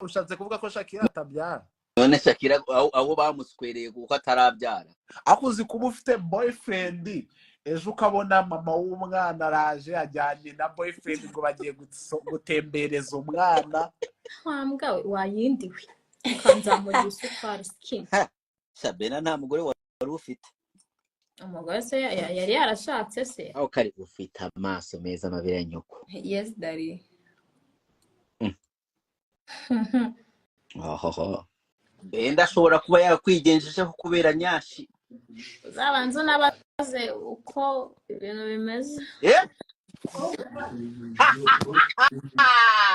Ushatse kuvuga ko Shakira atabyara? None Shakira aho bamuswereye kuko atarabyara. Ariko uzi kuba ufite boyfriend, ejo ukabona mama w'umwana araje ajyanye na boyfriend ngo bagiye gutembereza umwana? Wa mbwa we, wayindiwe ukanzamurira isukari skin. Sabena, nta mugore wari ufite? Umugore se yari yarashatse se? Aho kari ufite amaso meza, amabere ya nyoko. Yes, daddy. Ohoho, Benda ashobora kuba yakwigenjejeho kubera nyashi. Uzabanza unabaze uko ibintu bimeze. Eh?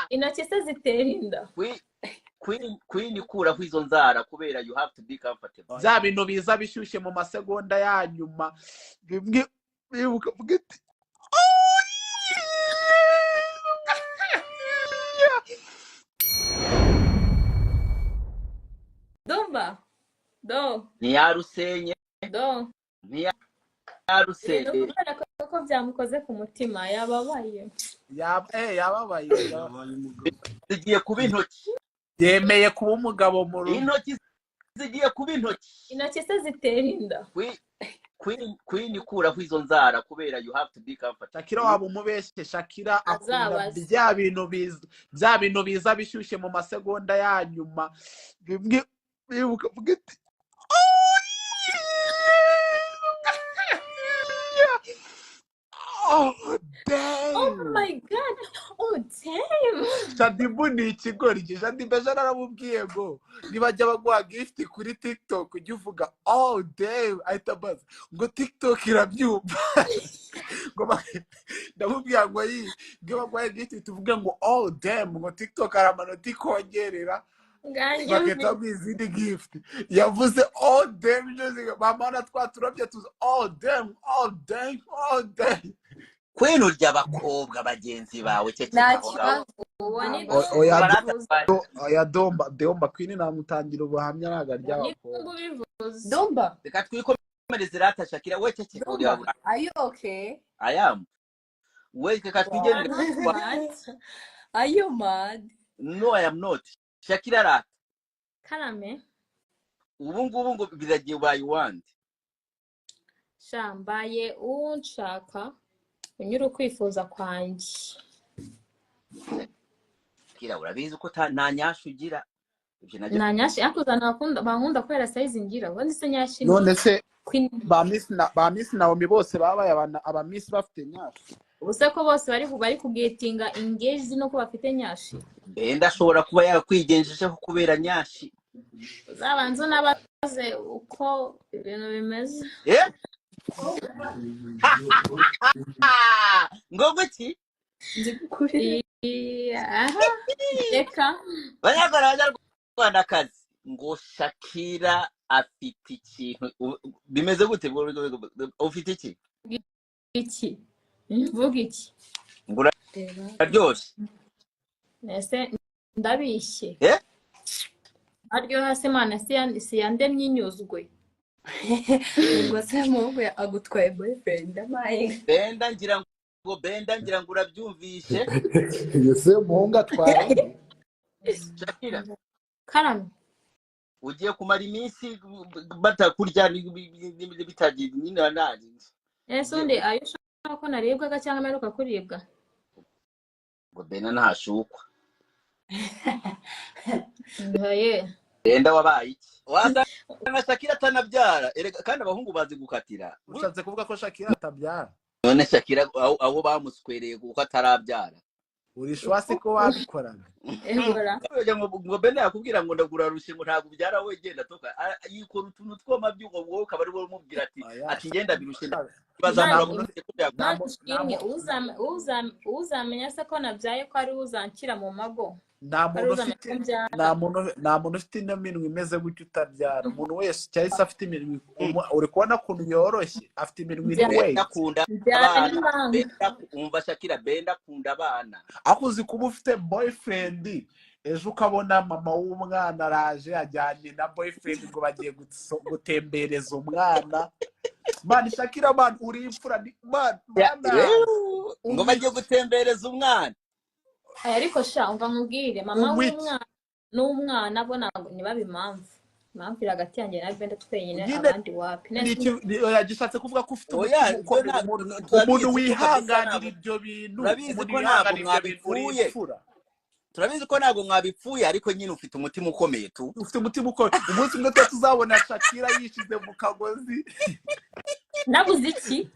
Intoki se zitera inda? Queen, kuraho izo nzara kubera you have to be comfortable. Bya bintu biza bishyushye mu masegonda ya nyuma, bimwe bibuka uvuga iti: "Oh, yeah!" Dumba do. Ntiyarusenye. Do. Ntiyarusenye. Ibintu kubera ko byamukoze ku mutima, yababaye. Yababaye. Zigiye kuba intoki. Yemeye kuba umugabo mu rugo. Intoki zigiye kuba intoki. Intoki se zitera inda? Queen, kuraho izo nzara kubera you have to be comfortable. Shakira waba umubeshye. Shakira akunda Azabaze. bya bintu biza bishyushye mu masegonda ya nyuma, bimwe bibuka uvuga iti: "Oh, yeah! Oh, damn!" Oh my God, oh damn. Shadibu ni ikigoryi. Shadibu ejo naramubwiye ngo nibajya baguha gift kuri TikTok ujye uvuga "Oh damn", ahita abaza ngo TikTok irabyumva? Ngo ndamubwira ngo yi ngo iyo baguhaye gift tuvuge ngo "Oh damn", ngo TikTok hari amanota ikongerera. Nganjye. Bagahita baguha izindi gift. Yavuze "Oh damn", byose bamana twa turabyo tuzi "Oh damn, oh damn, oh damn". Queen, urya abakobwa bagenzi bawe, ceceka. Nta Aho ngaho. kibazo. Uwo ni Oya. Dumba. Oya, Domba, Domba Queen namutangira ubuhamya, ntabwo arya Uwo ni abakobwa. Dumba ubivuze. Dumba. Reka twikomereze rata. Shakira we, ceceka. Dumba. Uriya. Are you okay? I am we, reka twigendere. What? Are you mad? No, I am not. Shakira, rata. Karame. Ubu ngubu ngo biragiye, ubaye uwande? Sha, mbaye unshaka unyura ukwifuza kwanjye. Shakira, urabizi ko nta nyasha ugira, ibyo nabyo. Nta nyashi, ariko uzana bankunda kubera size ngira. Ubundi se nyashi ni None se Queen? ba Miss Naomi bose babaye aba Miss bafite nyashi? Ubu se ko bose bari kugetinga engaged nuko bafite nyashi? Benda ashobora kuba yakwigenjejeho kubera nyashi. Uzabanza unabaze uko ibintu bimeze. Eh? Ngo nguki? Nzi kuri. Aha, reka. Banyarwanda, banyarwandakazi, ngo Shakira afite ikintu. Bimeze gute? Ufite iki? Iki? Mvuga iki? Ngo uraryoshye. Ese ndabishye? Eh? Aryoha se mana, si yandemye inyuzwe. Ubwo se muhungu agutwaye boyfriend, amaye. Benda ngira ngo urabyumvishe. Ese umuhungu atwara undi? Shakira. Karame. Ugiye kumara iminsi batakurya bitagiye nyine naje. Ese undi ayo ushaka ko naribwaga cyangwa mperuka kuribwa? Ngo Benda ntashukwa. Ye. Benda wabaye iki? Wasanga Shakira atanabyara erega, kandi abahungu bazi gukatira. Ushatse kuvuga ko Shakira atabyara? None Shakira aho bamuswereye kuko atarabyara? Uri sure se ko wabikoraga? Ehora. Kugira ngo Benda yakubwira ngo ndagura rushe, ngo ntabwo ubyara we, genda toka. Yikora utuntu tw'amabyugo, wowe ukaba ari wowe umubwira ati Oya. ati genda birushe, Nta bazamura muntu ko byagura. nta Imana ishimwe. Uzamenya se ko nabyaye ko ari we uzanshyira mu mago? Nta Ko ari muntu uzamenya ufite ko mbyara? Nta muntu ufite ino minwa imeze gutya utabyara. Umuntu wese cyahise afite iminwa uri kubona ukuntu yoroshye, afite iminwa iri Mbyara. weight. Benda akunda Mbyara abana. n'impanga. Benda, umva Shakira, Benda akunda abana. Ariko uzi kuba ufite boyfriend, ejo ukabona mama w'umwana araje ajyanye na boyfriend ngo bagiye gutembereza umwana? Man, Shakira, man, uri imfura ni man. Mana. Ngo bagiye gutembereza umwana. Aya, ariko sha, umva nkubwire, mama Umwiki. w'umwana. N'umwana bo ntabwo ntibaba impamvu iri hagati yanjye na Benda twenyine. Nyine. Abandi wapi? Oya, gishatse kuvuga ko ufite Oya, umutima ibyo ukomeye. ntabwo Umuntu turabizi ko kabisa wihanganira ntabwo ibyo bintu, turabizi umuntu ko ntabwo wihanganira ibyo bintu, uri mwabipfuye. imfura. Turabizi ko ntabwo mwabipfuye, ariko nyine ufite umutima ukomeye tu. Ufite umutima ukomeye. Umunsi umwe tuba tuzabona Shakira yishyize mu kagozi. Nabuze iki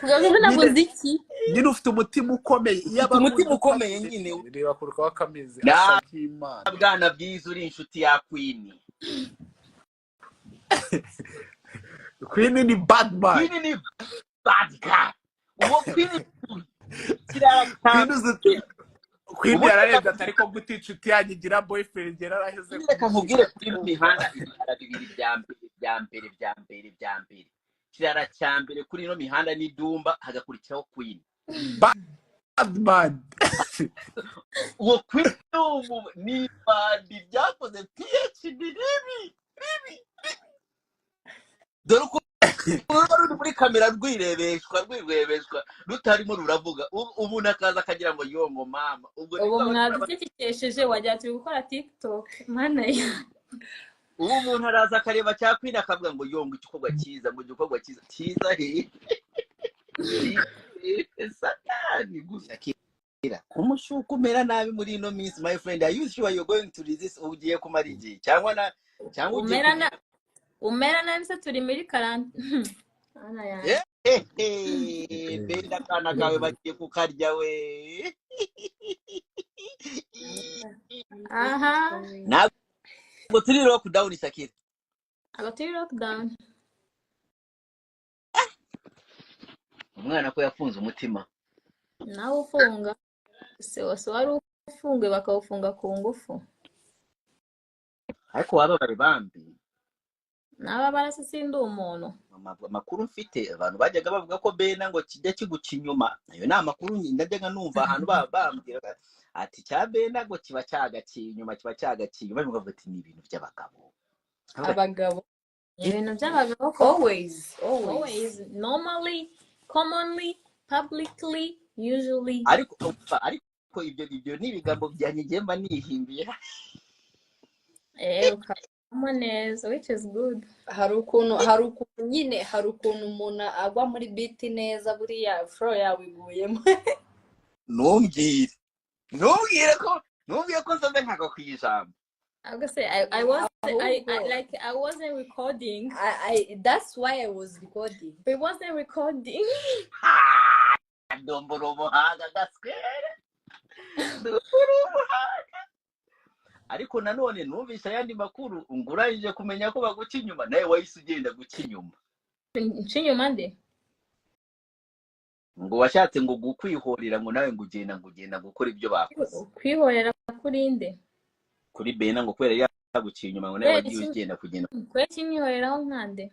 kugaruza? Nyine. Nabuze iki? Nyine ufite umutima ukomeye iyo Ufite aba ari umutima undi ukomeye utabizi. Nyine. Reba kuruka wakameze Na asa nk'Imana. Bwana bwiza, uri inshuti ya Queen. Queen ni badman. Queen ni bad guy, uwo Queen kirara. Queen uzi Queen Ubundi yararebye ati: "Ariko gute inshuti yanjye igira boyfriend?" Yaraheze Reka nkubwire, kumushyira. Kuri ino mihanda ibirara bibiri bya mbere bya mbere bya mbere bya mbere, ikirara cya mbere kuri ino mihanda ni Dumba, hagakurikiraho Queen. Badman. Uwo Queen ubu ni ibandi ryakoze PhD ribi ribi ribi. Dore uko ruba ruri muri kamera, rwirebeshwa rwirebeshwa, rutarimo ruravuga. Umuntu akaza akagira ngo yongo mama, ubwo Ubu nibwo abakora. Mwaducecekesheje, wagira turi gukora TikTok, Mana ya. Ubu umuntu araza akareba cya Queen akavuga ngo yongo igikorwa cyiza, ngo igikorwa cyiza cyiza he? Cyiza satani gusa. Shakira, kumushuka umera nabi muri ino minsi, my friend, are you sure you're going to resist? Ugiye kumara igihe cyangwa na cyangwa ugiye Umera na umera nabi se, turi muri quarantine, Mana yanjye. Benda akana kawe bagiye kukarya we. Aha. Ntabwo turi lockdown, Shakira. Ntabwo turi lockdown. Umwana ko yafunze umutima. Nawe ufunga se wose wari ufunguye, bakawufunga ku ngufu. Ariko wababare bambi. N'ababara se, sindi umuntu. Amakuru mfite, abantu bajyaga bavuga ko bena ngo kijya kiguca inyuma. Ayo ni amakuru najyaga numva ahantu bambwira ati cya bena ngo kiba cyagaciye inyuma, kiba cyagaciye inyuma. Bavuga ati ni ibintu by'abagabo. Nkavuga ati, Abagabo. Ni ibintu by'abagabo koko. Always, always. Always, normally, commonly, publicly, usually. Ariko ibyo ni ibigambo byanjye ngiye mba nihimbiye. Ukabamo neza, which is good. Hari ukuntu nyine, hari ukuntu umuntu agwa muri beat neza, buriya flow yawe iguyemo. Ntumbwire ko nsoze nkago ku ijambo. I say I wasn't I Ahubwo like I wasn't recording. I that's why I was recording. It wasn't recording. Ndombora umuhanga gaswere, ndombora umuhanga. Ariko nanone numvise ayandi makuru ngo urangije kumenya ko baguca inyuma, nawe wahise ugenda guca inyuma. Nca inyuma nde? Ngo washatse ngo kwihorera, ngo nawe ngo ugenda gukora ibyo bakoze. Kwihorera kuri nde? Kuri bena, ngo kubera yaguciye inyuma, ngo nawe Kubera wagiye iki? ugenda kugenda. Kubera iki nyihoreraho nkande?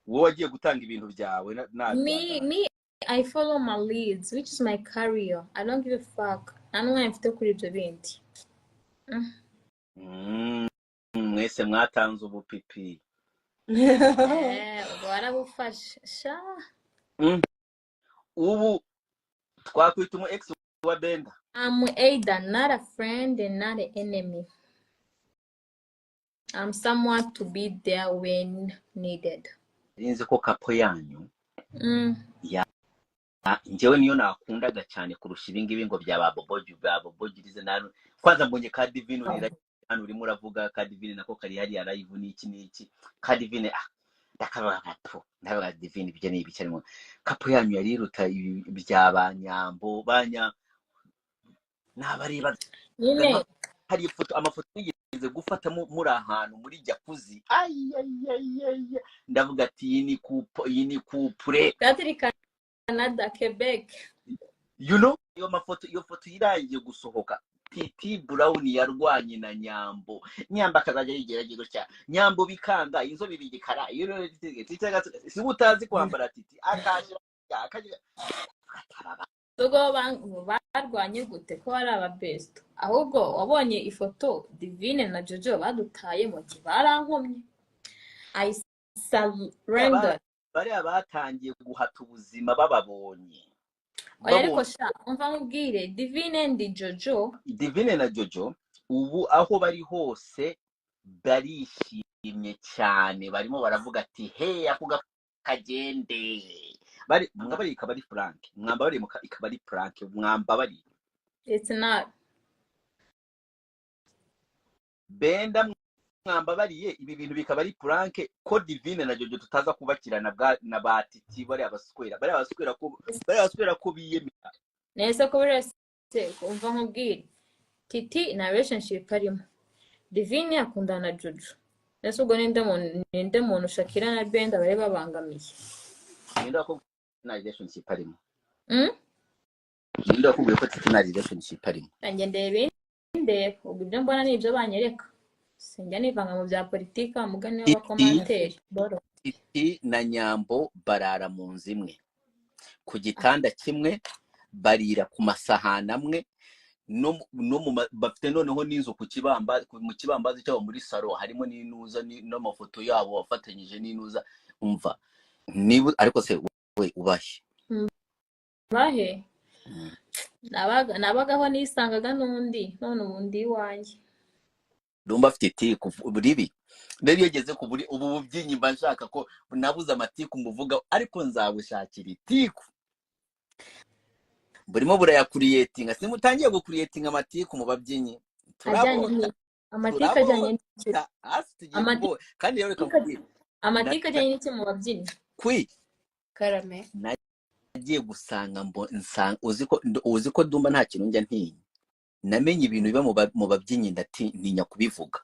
Wowe wagiye gutanga ibintu byawe Me nabyanga. Me, I follow my leads, which is my career. I don't give a fuck, nta n'umwanya mfite kuri ibyo bindi. Mwese mwatanze ubupipi. Ubwo warabufashe sha. Ubu twakwita umu ex wa Benda? I'm either not a friend and not an enemy. I'm someone to be there when needed. Nzi ko couple yanyu ya njyewe niyo nakundaga cyane kurusha ibingibi ngo bya ba Bobogi, bya Bobogirize. Na kwanza mbonye ka Divine urira hano, urimo uravuga ka Divine nako kari hariya live n'iki n'iki ka Divine. Ah, ndakabaga gato, ndabaga Divine, ibyo ni ibiki arimo? Couple yanyu yari iruta ibi bya ba Nyambo banya nabarebaga. Nyine. Hari ifoto, amafoto yigeze gufata muri ahantu muri jacuzzi. Ay ay ay ay, ndavuga ati iyi ni couple, iyi ni couple. Turi Canada, Quebec. Iyo mafoto, iyo foto irangiye gusohoka, Titi Brown yarwanye na Nyambo. Nyambo akazajya yigerageza gutya, Nyambo bikanga, inzobe bigikara iyo rero Titi si utazi kwambara, Titi akashira akagira ataraba. Ubwo barwanye gute ko ari aba best? Ahubwo wabonye ifoto Divine na Jojo badutayemo, barankomye, I surrendered. Bariya batangiye guhata ubuzima bababonye. Oya, ariko Babonye sha, umva nkubwire, Divine ndi Jojo. Divine na Jojo ubu aho bari hose barishimye cyane, barimo baravuga ati he, ako kagende bari mwambabariye ikaba ari prank, mwambabariye ikaba ari prank, mwambabariye. It's not. Benda mwambabariye ibi bintu bikaba ari prank, ko Divine na Jojo tutaza kubakirana bwa na ba Titi, bari abaswera ko biyemera. Nese ko buri wese, umva nkubwire, Titi nta relationship arimo, Divine akundana na Jojo. Nese ubwo ninde muntu Shakira na Benda bari babangamiye? Ninde wakubwiye ko nta relationship arimo? Mm? Ninde wakubwiye ko Titi nta relationship arimo? Nanjye ndeba indeba, ubwo ibyo mbona ni ibyo banyereka, sinjya nivanga mu bya politiki wa mugani Titi w'abakomanteri boro. Titi na Nyambo barara mu nzu imwe, ku gitanda kimwe, barira ku masahani amwe, no mu bafite noneho n'inzu ku kibamba, mu kibambazi cyabo muri salo harimo n'inuza n'amafoto yabo bafatanyije n'inuza. Umva, niba ariko se we ubahe? Bahe? Mm. Nabagaho nisangaga n'undi, none ubu ndi iwanjye. Ndumva afite itiku ribi. Rero iyo ngeze ku buri ubu bubyinnyi mba nshaka ko nabuze amatiku muvuga, ariko nzabushakira itiku burimo burayacreatinga. Simutangiye gucreatinga amatiku mu babyinnyi? Ajyanye Turabota. n'iki? Amatiku ajyanye n'iki? Turabota hasi tugiye Amatiku kubo. Kandi rero reka nkubwire amatiku ajyanye n'iki mu babyinnyi? Kwi Karame. Nagiye gusanga mbo nsanga uzi ko Dumba nta kintu njya ntinya. Namenye ibintu biba mu babyinnyi, ndatinya kubivuga.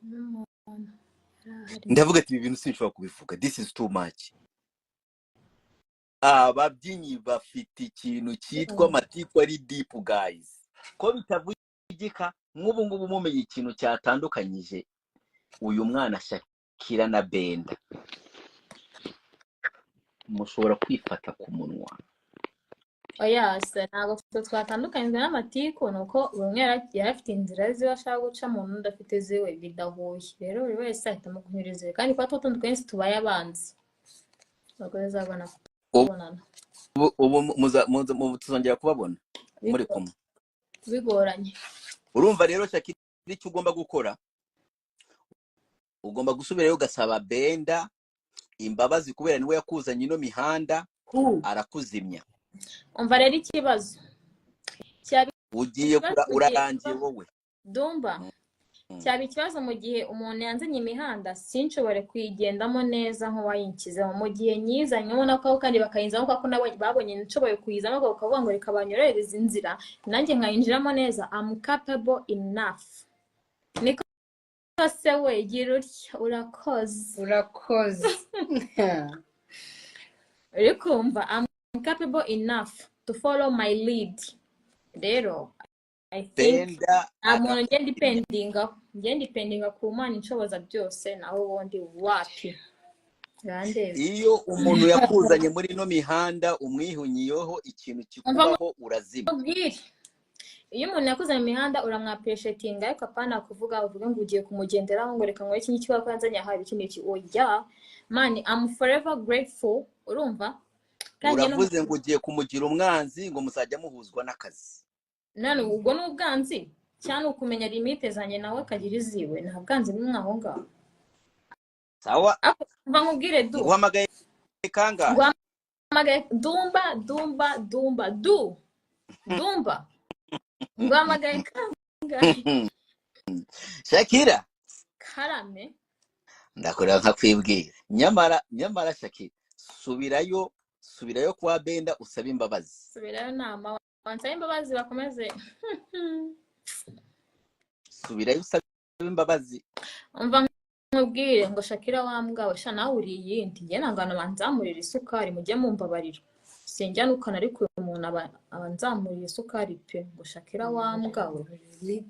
N'umuntu yarahari. Ndavuga ati ibi bintu sinshobora kubivuga, this is too much. Ababyinnyi bafite ikintu cyitwa amatiku ari deep, guys, ko bitavugika. Nk'ubu ngubu mumenye ikintu cyatandukanyije uyu mwana Shakira na Benda, mushobora kwifata ku munwa. Oya se, ntabwo twe twatandukanyijwe n'amatiku, ni uko buri umwe yari afite inzira ziwe ashaka gucamo, n'undi afite ziwe, bidahuye. Rero buri wese ahitamo kunyura iziwe, kandi kuba twatandukanye si tubaye abanzi, ntabwo bizabona Ubu kubonana. Ubu tuzongera kubabona muri kumwe? Bigoranye. Urumva rero Shakira, icyo ugomba gukora, ugomba gusubirayo ugasaba Benda imbabazi, kubera niwe yakuzanye ino mihanda. Who? Arakuzimya. Umva rero, ikibazo cyaba Ugiye ikibazo mu gihe urarangiye wowe. Dumba. Cyaba ikibazo mu gihe umuntu yanzanye imihanda sinshobore kuyigendamo neza nk'uwayinshyizemo, mu gihe nyizanyemo nako kandi bakayinzamo kuko nabo babonye nshoboye kuyizamo, bakavuga ngo reka banyorohereze inzira nanjye nkayinjiramo neza. I'm capable enough. Niko se we, gira utya, urakoze. Urakoze. Uri kumva, I'm capable enough to follow my lead. Rero I think Benda nta muntu ngenda arakuzimya. Dependingaho, ngenda dependinga ku Mana inshoboza byose, naho ubundi wapi, urandeba. Iyo umuntu yakuzanye muri ino mihanda umwihunyiyeho ikintu Umva kikubaho, urazima. nkubwire, iyo umuntu yakuze mu mihanda uramwappreciatinga, ariko apana kuvuga uvuge ngo ugiye kumugenderaho, ngo reka nkore iki ngiki kuko yanzanye aha, iki n'iki. Oya man, I'm forever grateful, urumva? Kandi njye Uravuze ngo ugiye kumugira umwanzi, ngo muzajya muhuzwa n'akazi. None ubwo ni ubwanzi cyangwa ukumenya limite zanjye nawe akagira iziwe? Nta bwanzi bumwe aho ngaho. Sawa. Ariko umva nkubwire du. Nguhamagaye kangahe? Nguhamagaye Dumba, Dumba, Dumba, du Dumba, nguhamagaye kangahe? Shakira. Karame. Ndakureba nkakwibwira. Nyamara Shakira, subirayo, subirayo kwa Benda usabe imbabazi. Subirayo nama wansaba imbabazi bakomeze. Subirayo usabe imbabazi. Umva nkubwire ngo Shakira wa mbwa we, sha nawe uri iyindi. Njye nangana banzamurira isukari, mujye mumbabarira, sinjya nukana, ariko uyu muntu aba nzamurira isukari pe. Ngo Shakira wa mbwa we,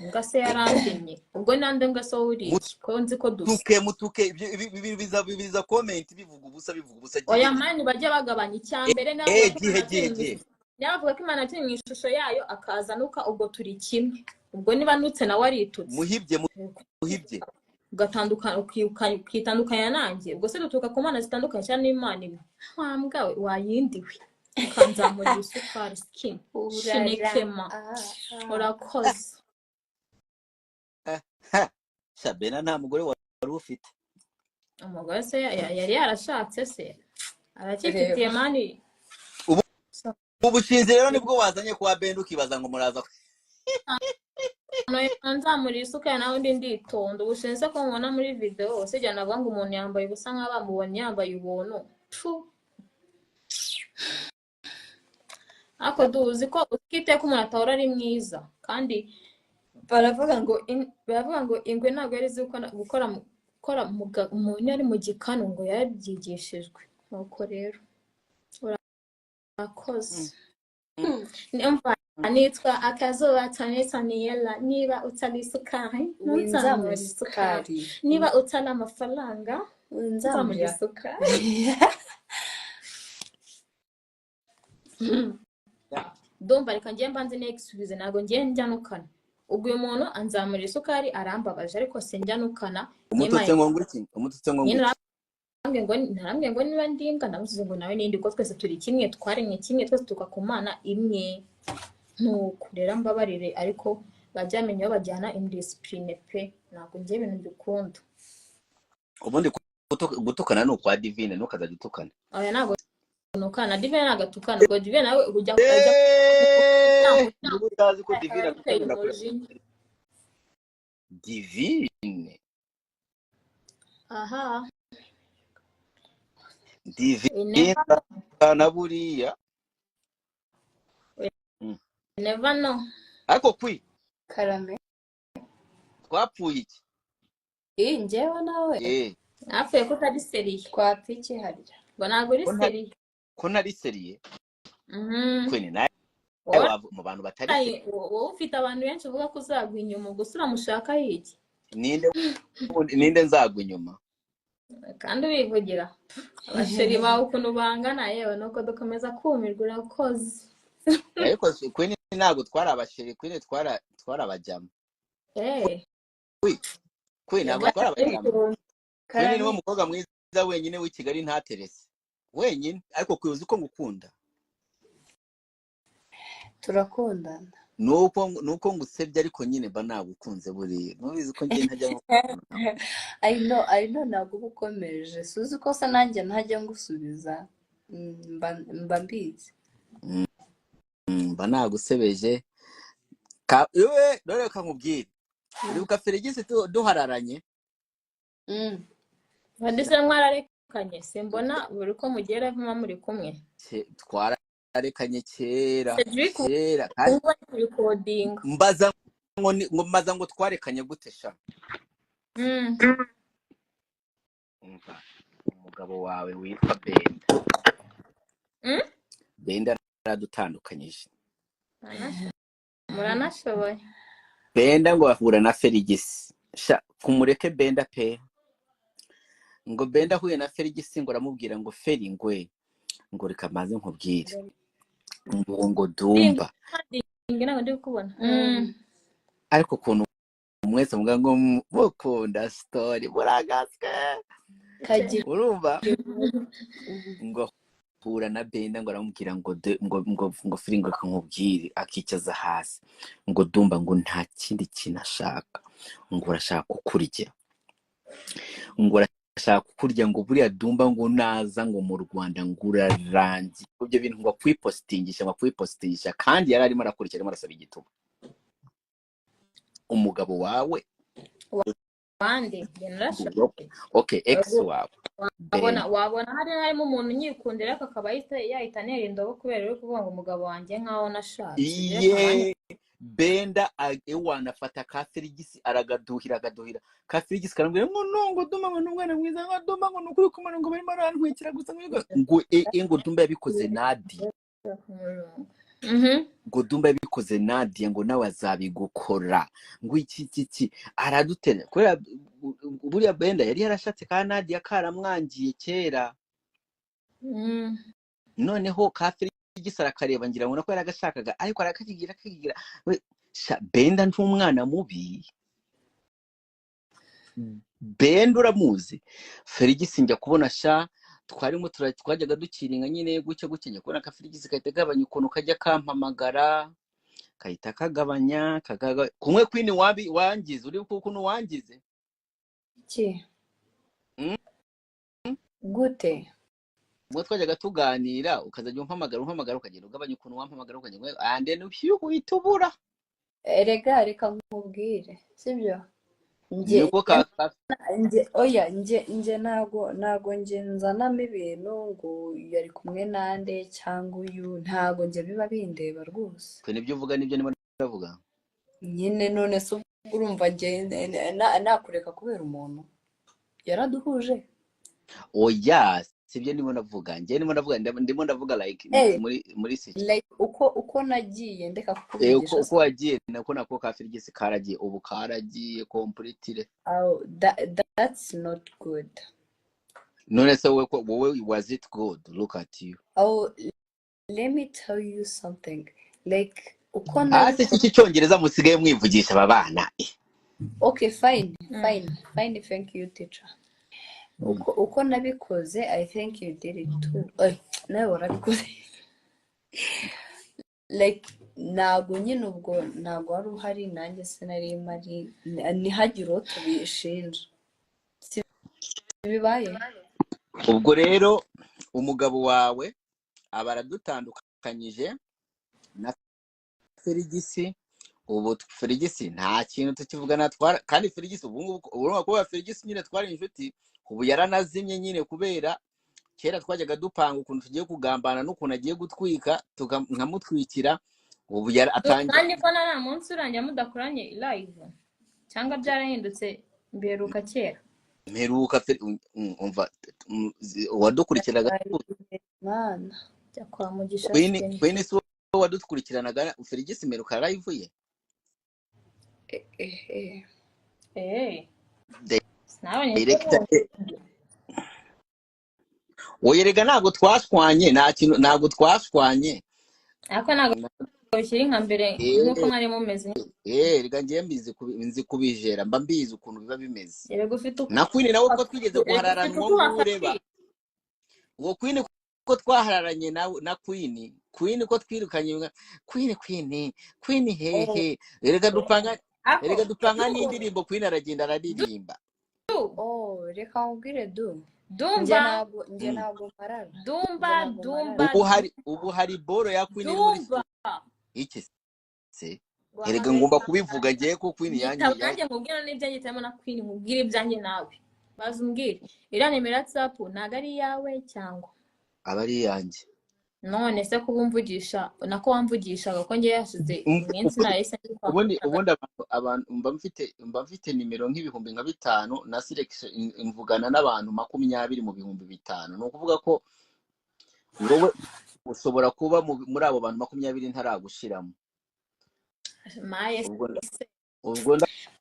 mbwa se yarandemye? Ubwo nande mbwa se wowe uri iki, ko nzi ko dusa? Mutuke, mutuke, ibyo ibi biza comment bivuga ubusa, bivuga ubusa. Oya gihe man, bajya bagabanya. Icya mbere, nawe eh ko gihe Imana gihe yaturemye mu gihe ishusho, niba bavuga ko Imana yaturemye mu ishusho yayo akazanuka, ubwo turi kimwe. Ubwo niba nutse nawe aritutse. Muhibye, muhibye. Ugatandukana, ukitandukanya nanjye, ubwo se duturuka ku mana zitandukanye cyangwa n'Imana imwe? Wa mbwa we, wayindiwe. Ukanzamurira isukari skin. Urara. Shinekema. Ah, ah. Urakoze. Shabena nta mugore wari ufite. Umugore se yari yarashatse se? Aracyifitiye Reba. mani. Ubu ubushinzi rero nibwo wazanye kwa Benda ukibaza ngo muraza. Nzamurira isukari nawe undi nditonda. Ubushinzi se ko mubona muri video sijya navuga ngo umuntu yambaye ubusa nk'aho bamubonye yambaye ubuntu. Pfu. Ariko duzi ko utwite ko umuntu atahora ari mwiza kandi baravuga ngo ingwe ntabwo yari izi gukora umuntu yari mu gikanu ngo yarabyigishijwe. Nuko rero urakoze. Numva nitwa Akazuba Tanetaniela, niba utari isukari Winzamura ntunzamure isukari, isukari. niba utari amafaranga nzamure Winzamura. isukari. Ndumva reka ngiye mbanze nexubize, ntabwo ngiye njyanukana. Ubwo uyu muntu anzamura isukari arambabaje ariko sinjyanukana. Umututse ngo ngwiki, umututse ngo Nyine ngwiki. narambwiye ngo niba ndi imbwa ndamusubiza ngo nawe nindi, kuko twese turi kimwe, twaremwe kimwe, twese tuka ku Mana imwe. Nuko rero mbabarire ariko bajyamenye aho bajyana indiscipline pe, ntabwo ngiye ibintu mbikunda. Ubundi gutukana ni ukwa Divine, ntukazajya utukana. Oya ntabwo nukana, Divine ntabwo atukana. Ubwo Divine nawe ujya Niba utazi ko Divine Ateye atukana urakora. umujinya. Divine. Aha. Divine na buriya. Never know. Ariko kwi Karame. twapfuye iki? Njyewe nawe. Napfuye ko utari seriye. Twapfa iki harya? Ngo ntabwo uri seriye. Ko ntari seriye? Kwe ni nawe mu bantu batari seriye. Wowe ufite abantu benshi uvuga ko uzagwa inyuma, gusa uramushaka iki? Ninde nzagwa inyuma? Kandi ubivugira. Abasheri bawe ukuntu bangana, yewe nuko dukomeza kumirwa, urakoze. Ariko Queen ntabwo twari abasheri, Queen twari abajama. Queen ntabwo twari abajama. Queen niwe mukobwa mwiza wenyine w'i Kigali ntaterese. Wenyine, ariko Queen uzi ko ngukunda. Turakundana. Nuko ngusebye ariko nyine mba nagukunze buriya. Nubizi ko ngiye ntajya ngukunda. I know ntabwo uba ukomeje. Suzi ko se nanjye ntajya ngusubiza. Mba mbizi. Mba nagusebeje. Dore reka nkubwire. Uribuka Feligisi duhararanye? Ndetse mwararekanye, simbona buri ko mugera vuba muri kumwe. Twararekanye kera. Cedric Kera. Recording. Mbaza ngo twarekanye gute sha? Umva umugabo wawe witwa Benda. Benda aradutandukanyije. Muranashoboye. Benda ngo ahura na Feligisi. Sha kumureke Benda pe. Ngo Benda ahuye na Feligisi ngo aramubwira ngo Feri ngwe ngo reka maze nkubwire. Ngo Dumba. Ariko ukuntu mwese muvuga ngo mukunda story muragatswe. Urumva ngo hura na Benda ngo aramubwira ngo ngo Feri ngo nkubwire, akicaza hasi ngo Dumba ngo nta kindi kintu ashaka, ngo urashaka kukurya, ngo urashaka kukurya, ngo buriya Dumba ngo naza ngo mu Rwanda ngo urarangiye. Ibyo bintu ngo akwipostingisha, ngo akwipostingisha, kandi yari arimo arakurikira, arimo arasaba igituba. Umugabo wawe wande okay ex wawe wabona hari harimo umuntu unyikundira ariko akaba yahita anera indobo kubera uri kuvuga ngo umugabo wanjye nkaho nashatse. Ye Benda wanafata ka Feligisi aragaduhira agaduhira ka Feligisi karambwira ngo nongo Dumba ngo n'umwana mwiza, ngo Dumba ngo nukuri kumana ngo barimo arantwikira gusa ngo ngo Dumba yabikoze Nadia. Ngo Dumba yabikoze Nadia ngo nawe azabigukora ngo iki iki aradutera kubera buriya Benda yari yarashatse ka Nadia karamwangiye kera. Noneho ka Feligisi arakareba ngira ngo nako yaragashakaga ariko arakakigira akakigira. Benda ntumwana mubi, Benda uramuzi. Feligisi njya kubona sha Twarimo twajyaga dukiringa nyine gutya gutya, njya kubona akafirigisi gahita gabanya ukuntu kajya kampamagara, kahita kagabanya kumwe. Queen, wabi wangize uri ukuntu wangize. Iki? Mm? Gute? Ubwo twajyaga tuganira, ukazajya umpamagara, umpamagara, ukagenda ugabanya ukuntu wampamagara, ukagenda and then uhita ubura. Erega reka nkubwire, sibyo? Njye Niko ka njye oya, njye ntago njye nzanamo ibintu ngo uyu ari kumwe nande cyangwa uyu, ntago njye biba bindeba rwose. Twe nibyo uvuga, nibyo ndimo ndavuga. Nyine none se ubwo urumva njye nakureka kubera umuntu yaraduhuje? Oya, sibyo ndimo ndavuga. Njye ndimo ndavuga like Eh, muri like uko nagiye ndeka uko kukuvugisha. Uko wagiye nako ka firigisi karagiye, ubu karagiye completely. Oh, that's not good. None se wowe wowe was it good? Look at you. Oh, let me tell you something, like uko Hasi nabikoze. Iki cyongereza musigaye mwivugisha aba bana, eh. Okay, fine, fine, fine, thank you, teacher. Uko nabikoze, I think you did it too. Oy, nawe warabikoze. Like ntabwo nyine ubwo ntabwo wari uhari, nanjye sinari mpari, ntihagire uwo tubishinja, si bibaye. Ubwo rero umugabo wawe aba aradutandukanyije na Ferigisi. Ubu Ferigisi nta kintu tukivugana twara, kandi Ferigisi ubu ngubu urumva kuba Ferigisi nyine twari inshuti, ubu yaranazimye nyine, kubera kera twajyaga dupanga ukuntu tugiye kugambana n'ukuntu agiye gutwika, nkamutwikira. Ubu atangiye. Kandi ko nta munsi urangira mudakoranye live, cyangwa byarahindutse? Mbiheruka kera. Mperuka umva, uwadukurikiraga Mana. Jya kwa Mugisha. Queen. Siteni. Queen, si wowe wadukurikiranaga? Ferigisi mperuka live ye. Eh, eh, eh. Eh, sinabonye. Director oya, erega ntabwo twashwanye, nta kintu, ntabwo twashwanye. Ariko ntabwo bikiri nka mbere nk'uko mwari mumeze. Eh, erega ngiye mbizi nzi kubijera, mba mbizi ukuntu biba bimeze. Erega ufite uko Na Queen nawe ko twigeze erega guhararana, ufite uwo uko nguwo ureba. wafatiye. Uwo Queen ko twahararanye na Queen, Queen ko twirukanye Queen, Queen, Queen hehe, erega dupanga Ako erega dupanga du n'indirimbo, Queen aragenda araririmba. Du Oh, reka nkubwire du, njye Dumba. ntabwo njye ntabwo mparara njye Dumba. ntabwo Dumba. mparara. Ubu hari boro ya Queen iri muri Dumba. studio iki se? Erega ngomba kubivuga ngiye ko Queen yanjye Gitabo nanjye nkubwira n'ibyanjye cyangwa na Queen nkubwire ibyanjye, nawe baza umbwire. Iriya nimero ya WhatsApp ntabwo ari iyawe cyangwa? Aba ari iyanjye. None se kuba umvugisha, nako wamvugishaga, ko ngewe hashize iminsi nahise Ubundi ndikwamamaza. Ubundi abantu mba mfite nimero nk'ibihumbi nka bitanu na selection, mvugana n'abantu 20 mu 5000. Ni ukuvuga ko wowe ushobora kuba muri abo bantu 20 ntaragushiramo. Maye. Ubwo ubwo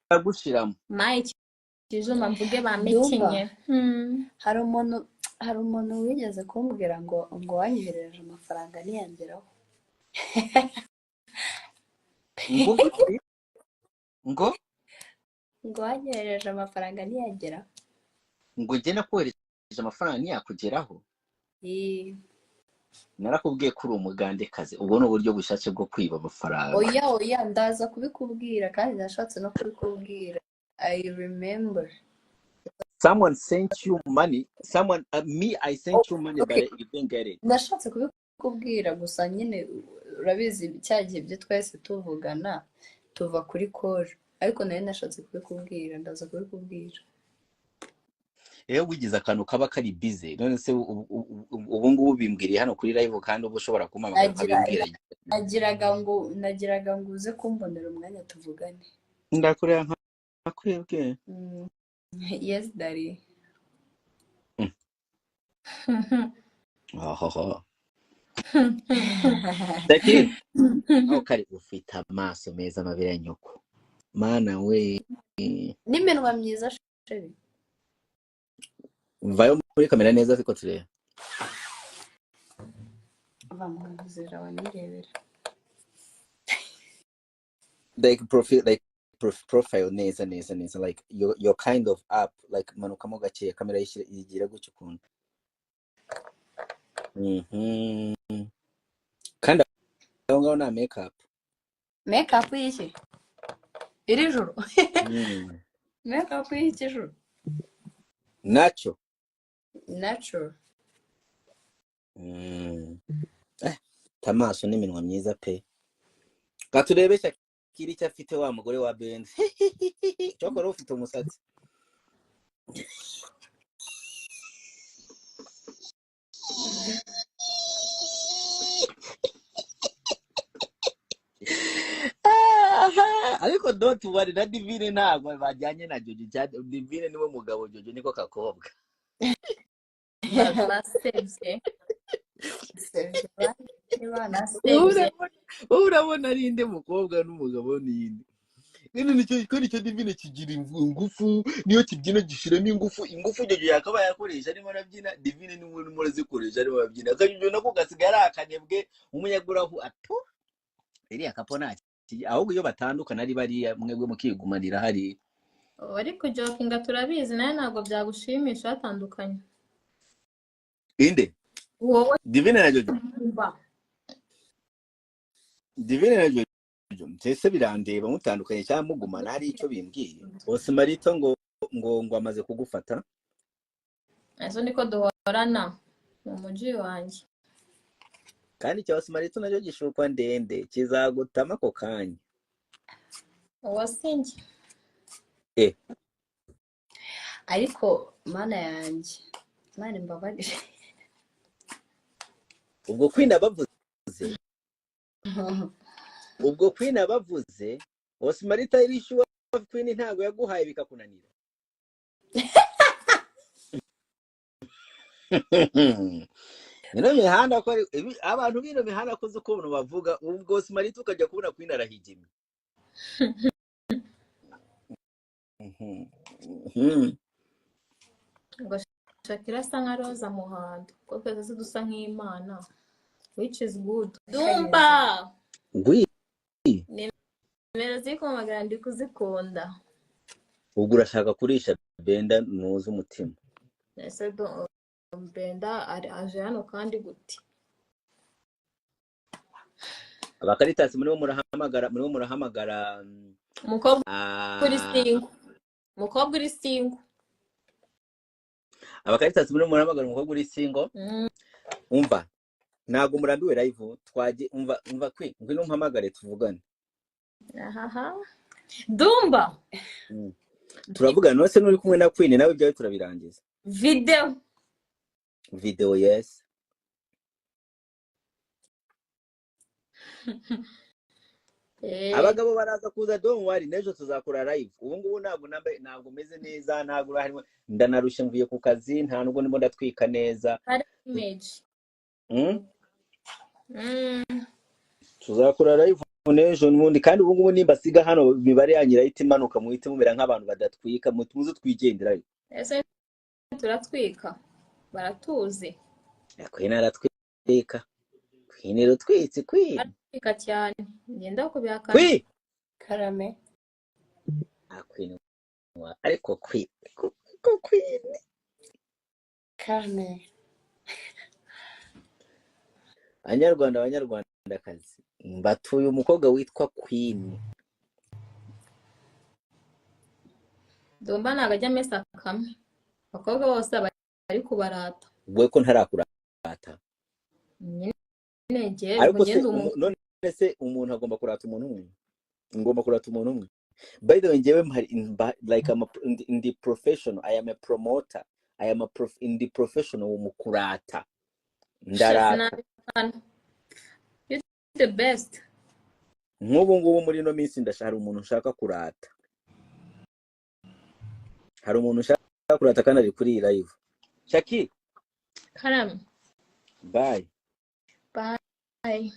ndagushiramo. Maye kijumba mvuge Dumba. bamekenye. Hari umuntu wigeze kumbwira ngo wanyoherereje amafaranga ntiyangeraho. Ngo gute? Ngo Ngo wanyoherereje amafaranga ntiyageraho. Ngo njye nakohereje amafaranga ntiyakugeraho? Ii. Narakubwiye ko uri umugandekazi. Ubwo ni uburyo bushatse bwo kwiba amafaranga. Oya, oya, ndaza kubikubwira, kandi nashatse no kubikubwira, I remember. Someone sent you money, someone, me, I sent Oh, you money, okay. but you didn't get it. Nashatse kubikubwira gusa nyine urabizi cya gihe ibyo twahise tuvugana tuva kuri call, ariko nari nashatse kubikubwira, ndaza kubikubwira. Rero wigize akantu kaba kari busy. None se ubu ngubu bimbwiriye hano kuri live, kandi uba ushobora kumpamagara Nagira ukabimbwira? nagiraga ngo uze kumbonera umwanya tuvugane. Ndakureba nka kwebwe. Yes, daddy. Ohoho Dakiri aho kari, ufite amaso meza, amabere ya nyoko, mana we. N'iminwa myiza, chéri. Mvayo muri kamera neza ariko turebe. Va mu nzira wanirebera. Like profile, like profile neza neza neza, like your kind of up, like manukamo gake, kamera yishyira igira gutyo ukuntu. Kandi aho ngaho nta makeup. Makeup y'iki iri joro? Makeup y'iki joro? Nacyo. Natural. Eh, amaso n'iminwa myiza pe. Ka turebe Shakira icyo afite, wa mugore wa Benzi. Cyokora ufite umusatsi. Aha, ariko don't worry, na Divine ntabwo bajyanye na Jojo cyane. Divine niwe mugabo, Jojo niko kakobwa. Basebye. Sevye Basebye. Wowe urabona ari inde mukobwa n'umugabo ni inde? Nyine nicyo ko nicyo Divine kigira ingufu, niyo kibyina gishiramo ingufu. Ingufu Jojo yakabaye akoresha arimo arabyina, Divine niwe urimo arazikoresha arimo arabyina. Akajojo nako gasigaye ari akanebwe, umunyagurahu atu iriya kapo nta ahubwo iyo batandukana ari bariya mwebwe mukigumanira hariya. Wari kujokinga, turabizi, nawe ntabwo byagushimisha batandukanye. Inde? Wowe. Divine na Jojo? Mba. Divine na Jojo, mbese birandeba mutandukanye cyangwa mugumana, hari icyo bimbwiye? Bose Marito ngo amaze kugufata. Ejo niko duhorana mu mujyi wanjye. Kandi icya Osmarito nacyo gishukwa ndende kizagutama ako kanya. Uwo si njye. Eh. Ariko mana yanjye, mana imbabarire. Ubwo Queen abavuze, ubwo Queen abavuze Osmarito irishyuwa. Queen ntabwo yaguhaye bikakunanira. Ino mihanda ko abantu b'ino mihanda koze ukuntu bavuga, ubwo Osmarito ukajya kubona Queen arahigimye. Ngo Shakira asa nka Roza Muhando, kuko twese dusa nk'Imana, which is good. Dumba. Ngwi. Nimero ziri kumpamagara ndi kuzikunda. Ubwo urashaka kurisha Benda nuze umutima. Ese Benda aje hano kandi gute? Abakaritasi muribo murahamagara, muribo murahamagara. Umukobwa uri single. Umukobwa uri single. Abakaritasi muribo murahamagara umukobwa uri single. Umva, ntabwo murambiwe live twaje. Umva kwe, ngwino umpamagare tuvugane. Ahaha. Dumba. Turavugana nose nuri kumwe na Queen, nawe ibyawe turabirangiza. Video. Video, yes. Abagabo baraza kuza, don't worry, n'ejo tuzakora live. Ubu ngubu ntabwo nambaye, ntabwo meze neza, ntabwo harimo, ndanarushye mvuye ku kazi, nta nubwo ndimo ndatwika neza. Hari image. Tuzakora live n'ejo n'ubundi, kandi ubu ngubu nimba siga hano imibare yanyu irahita imanuka, muhite mumera nk'abantu badatwika, muze twigenderayo. Ese turatwika? Baratuzi. Queen aratwika. Queen irutwitse Queen. Baratwika cyane. Ngenda kubihakana. Queen. Karame. Ah, Queen. Ariko Queen. Ko Queen. Karame. Banyarwanda, banyarwandakazi, mbatuye umukobwa witwa Queen. Dumba ntabwo ajya amesa kamwe. Abakobwa bose bari kubarata. We ko ntarakurata. Nyine njye Ariko se ngende umu none se umuntu agomba kurata umuntu umwe? Ngomba kurata umuntu umwe. By the way, njyewe mpari like I'm a, in the professional, I am a promoter. I am a prof, in the professional mu kurata. Ndarata. Sinabihakana. You're the best. Nk'ubu ngubu muri ino minsi ndashaka, hari umuntu nshaka kurata. Hari umuntu nshaka kurata kandi ari kuri iyi live. Shaki. Karame. Bye. Bye.